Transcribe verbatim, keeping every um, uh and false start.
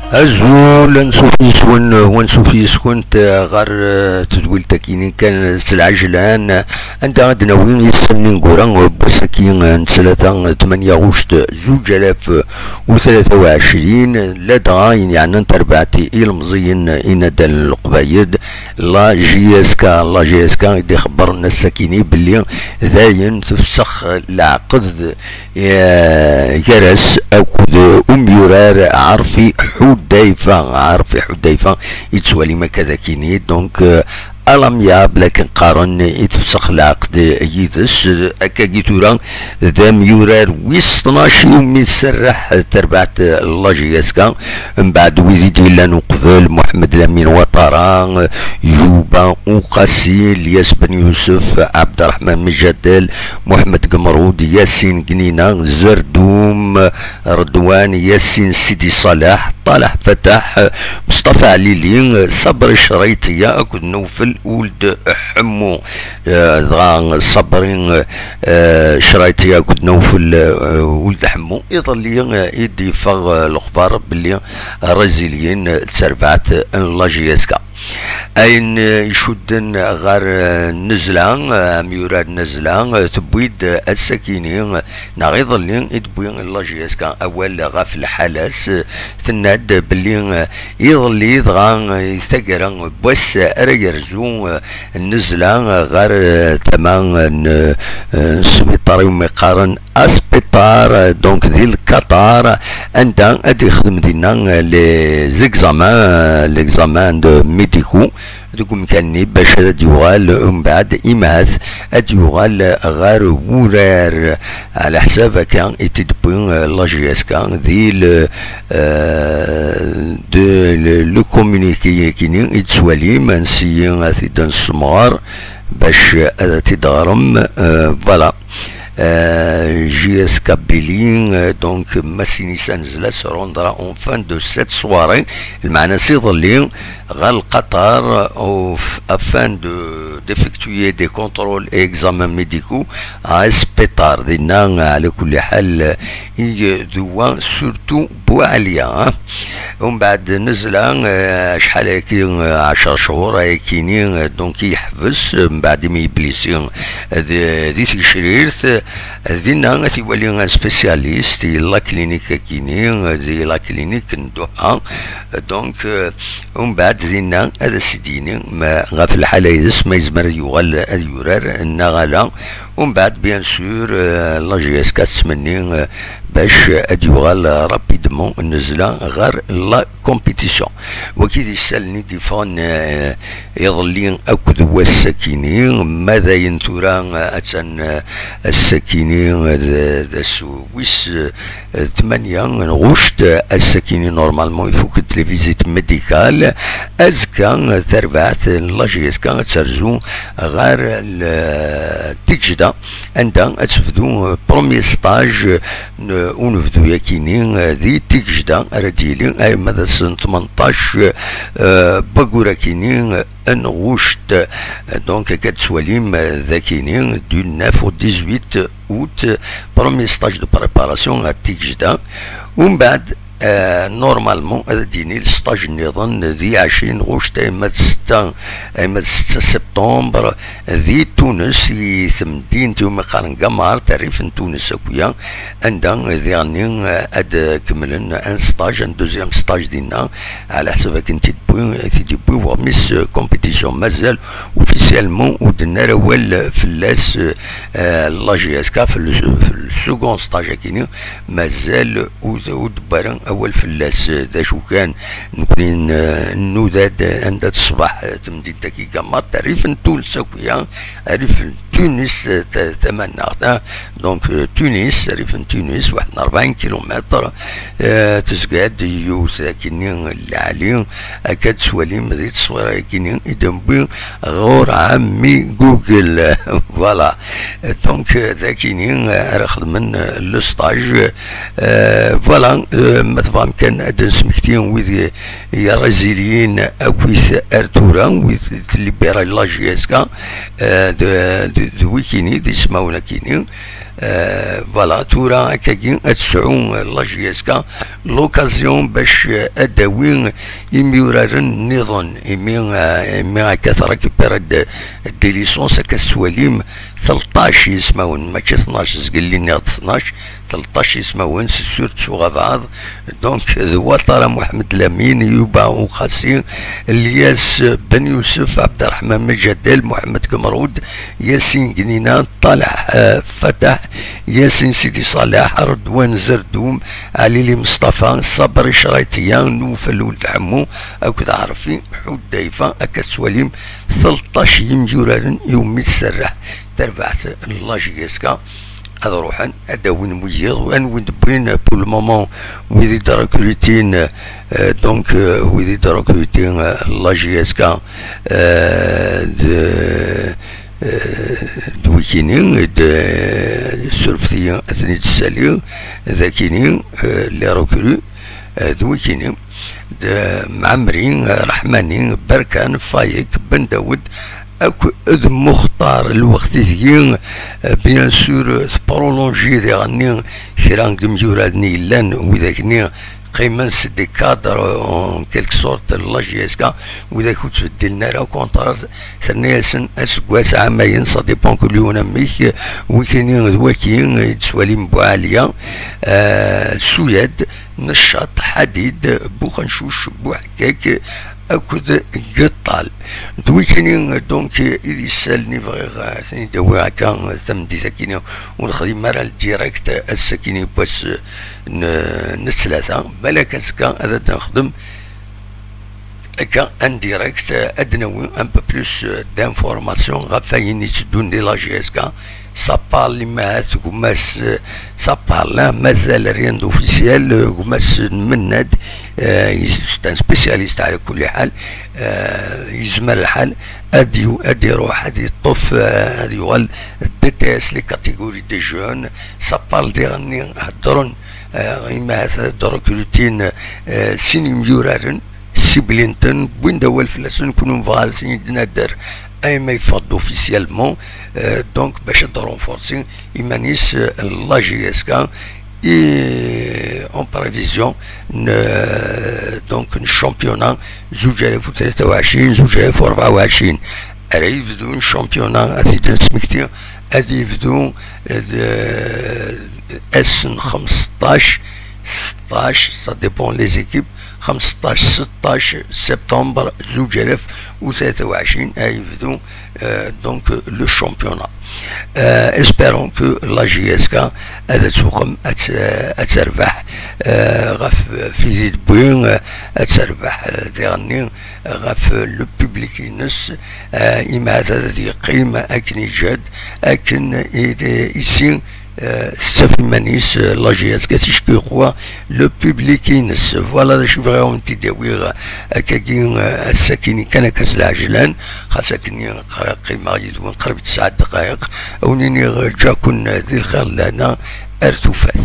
Azul, ansuf yis-wen, wansuf yis-kent, eh, ɣer, eh, tedwilt-agi-nni kan s lɛejlan, anda ad d-nawi iseflen ineggura n wass-agi, eh, n ttlata, eh, tmanya ɣuct, zuǧ alaf u tlata u ɛecrin, ladɣa ayen yeɛnan tarbaɛt i ilemẓiyen inaddalen n Leqbayel, la J S K, la J S K i d-ixebbren ass-agi-nni belli dayen tefsex leɛqed eh, gar-as akked umyurar Ɛarfi Ḥudayfa. Ɛarfi Ḥudayfa yettwalim akka d akini, donc, eh, à l'amiable akken qqaren i tefsex leɛqed yid-s. Akkagi tura d amyurar wis tnac iwumi tserreḥ terbaɛt la J S K. Mbeɛd wid i d-yellan uqbel, Muḥemmed Lamin Watara, Juba Uqasi, Lyas Ben Yusef, Abderrahman Mijadel, Muḥemmed Gemrud, Yasin Gnina, Zerdum, Redwan, Yasin Sidi Saleh, Taleh Fatah, Mustafa Ɛlili, Sabri Craytia akked Nawfel Uld Ḥemmu. Eh, dɣa Sabri, eh, Craytia akked Nawfel, eh, Uld Ḥemmu. Iḍelli, eh, i d-yeffeɣ, eh, lexbar belli Razilyin d tarbaɛt n la J S K. Ayen, eh, icudden ɣer, eh, Nnezla, eh, amyurar n Nnezla, eh, tewwi-d, eh, ass-akini, eh, neɣ iḍelli i d-tewwi la J S K awal ɣef lḥala-s, eh, tenna-d belli, eh, iḍelli dɣa, eh, i taggara n wass ara yerzu, eh, Nnezla, eh, ɣer, eh, tama n, eh, n sbiṭar iwumi qqaren Aspetar, donc di Lkaṭar, anda ad yexdem dinna les examens, l'examen de médicaux, deg umkan-nni bac ad d-yuɣal umbeɛd imhat ad d-yuɣal ɣer wurar, ɛla ḥsab akka i t-id-tewwi, eh, la J S K di le, eh, de le, le communiqué-yakini i d-tettwalim, ansi ad t-id-nessemɣer bac ad t-id-teɣrem, eh, voilà. Euh, J S K Billy, euh, donc Massinis Anzla se rendra en fin de cette soirée. Lmeɛna s iḍelli ɣer Qatar, au- afin de d'effectuer des contrôles et examens médicaux à Aspetar. Dinna, ɛla kulli ḥal, i d-tewwa surtout Buɛliya, hein. Umbeɛd Nnezla, eh, acḥal ayagi, eh, ɛecra cchur ayagini, eh, donc i yeḥbes, eh, mbeɛd imi yeblisi, eh, di, di tgecrirt, eh, dinna ad t-iwali un spécialiste i la clinique-agini, eh, di la clinique n Doha. Eh, donc, eh, umbeɛd dinna ad as-id-yini ma ɣef lḥala yid-s ma yezmer ad yuɣal ad yurar neɣ ala. Umbeɛd, bien sûr, eh, la J S K tettmenni, eh, bac ad yuɣal rapidement Nnezla ɣer la compétition. Wagi d isallen i d-iffɣen, eh, iḍelli akked wass-akini, ma d ayen tura, eh, attan, eh, ass-akini, eh, d, d ass wis, eh, tmanya n ɣuct, eh, ass-akini normalement ifuk-d les visites médicales, azekka, eh, tarbaɛt n la J S K ad terzu ɣer l-, Tigejda, anda ad tebdu, eh, premier stage, eh, n unebdu-yakini, eh, di Tigejda ara d-yili, ayma d ass n tmenṭac, eh, n waggur-akini, eh, n ɣuct. Eh, donc, akka d-tettwalim, eh, d akini, du neuf au dix-huit août, premier stage de préparation à Tigejda. Umbeɛd, eh, normalement, ad d-yini stage nniḍen di ɛecrin ɣuct, ayma d setta, ayma d setta septembre, di Tunes, i temdint iwumi qqaren Gamart, rrif n Tunes akk-ya, anda diɣenni, eh, ad kemmlen un stage, un deuxième stage dinna, ɛla ḥsab akken t-id-yewwi, t-id-yewwi weɣmis, eh, compétition. Mazal officiellement ur d-tenni ara awal fell-as, eh, la J S K, f le, f le second stage-akini, mazal ur, ur d-wwi ara awal fell-as. D acu kan, nekni n-, nnuda-d anda d ṣṣbeḥ, eh, temdint-agi Gamart, rrif n Tunes akk-ya, rrif n Tunis, eh, ta-, tamaneɣt, ah. Donc, eh, Tunis, rrif n Tunis, waḥed n rebɛin kilumitr, eh, tezga-d yiwet akini n lɛali, akka d-tettwalim di tteswira-yakini i d-newwi ɣur ɛemmi Google. Voilà. Donc, eh, d akini, eh, ara xedmen, eh, le stage. Eh, voilà, eh, ma tebɣam kan ad d-nesmekti wid i, i razilyin akkit ar tura, wid tellibira la J S K, eh, d, d, d wikini, d ismawen akini. Voilà, tura akkagi ad tesɛu la J S K l'occasion bac ad d-tawi imyuraren nniḍen, imi imi akka tṛakipir-d des licences, akka tettwalim tleṭṭac yismawen, mačči tnac, zgelli nniɣ-d tnac, tleṭṭac yismawen, c'est sûr ttuɣ abɛaḍ. Donc d Watara Mohamed Lamine, Yuba Uxasi, Lyas Ben Yousef, Abderrahman Mejadel, Mohamed Gemroud, Yasin Gnina, Taleh Fatah, Yasin Sidi Saleh, Redwan Zerdoum, Alili Mustafa, Sabri Craytia, Noufel Ould Ḥemmu akked Ɛerfi Ḥudayfa. Akka tettwalim tleṭṭac yimyuraren iwumi tserreḥ terbaɛt n la J S K. Ad ruḥen ad d-awin wiyiḍ, anwi d-wwin pour le moment, wid i d-recrutin, donc wid i d-recrutin la J S K, d d wikini, d surfti ad ten-id-ssaliɣ, d akini, les recrues, d wikini, d Mɛemri, Reḥmani, Berkan, Fayek, Ben Dawed, akk d Muxtar. Lweqt ideg, bien sûr, tprolonji diɣenni kra n yimyuraren yellan, widak-nni qqimen s des cadres en quelque sorte la J S K, widak ur ttbeddilen ara, au contraire, terna-yasen aseggas, ɛamayen, ça dépend kul yiwen amek, wikini d waki, yettwalim Buɛaliya, Suyad, Neccaṭ, Ḥadid, Buxencuc, Buḥekkak, akked Geṭṭal. D wikini, donc, i d isalen i bɣiɣ ad ten-id-awiɣ akka tameddit-akini, ur nexdim ara le direct ass-akini n wass n ttlata, balak azekka ad d-nexdem akka en direct, ad d-nawi un peu plus d'information ɣef wayen itteddun di la J S K. Ça parle imahat gma-s, ça parle, mazal rien d'officiel, gma-s n Mennad, c'est un spécialiste ɛla kulli ḥal, yezmer lḥal ad iruḥ ad yeṭṭef, ad yuɣal D T S, les catégories des jeunes. Ça parle diɣenni heddren imahat ad recrutin sin imyuraren, siblinten, wwin-d awal fell-asen, kunwi bɣa ad ten-id-nader ay ma yeffeɣ-d officiellement, donc bac ad renforcer iman-is la J S K, et en prévision n donc n championnat zuǧ alaf u tlata u ɛecrin, zuǧ alaf u rebɛa u ɛecrin ara yebdun championnat, ad t-id-nesmekti, ad yebdu ass n xmesṭac, seṭṭac, ça dépend les équipes, xmesṭac, seṭṭac septembre zuǧ alaf u tlata u ɛecrin ay yebdu donc le championnat. Espérons que la J S K ad tuqem ad terbeḥ ɣef fidi d-wwi, ad terbeḥ diɣenni ɣef le public-ines, imahat ad yeqqim akken iǧhed, akken ici tettaf iman-is la J S K, ticki yeqwa le public-ines. Voilà d acu bɣiɣ ad wen-t-id-awiɣ akkagi ass-akini kan akka s lɛejlan, xas akkenni qqimeɣ yid-wen qrib tesɛa ddqayeq, ad wen-iniɣ ǧǧaken di lxir d lehna, ar tufat.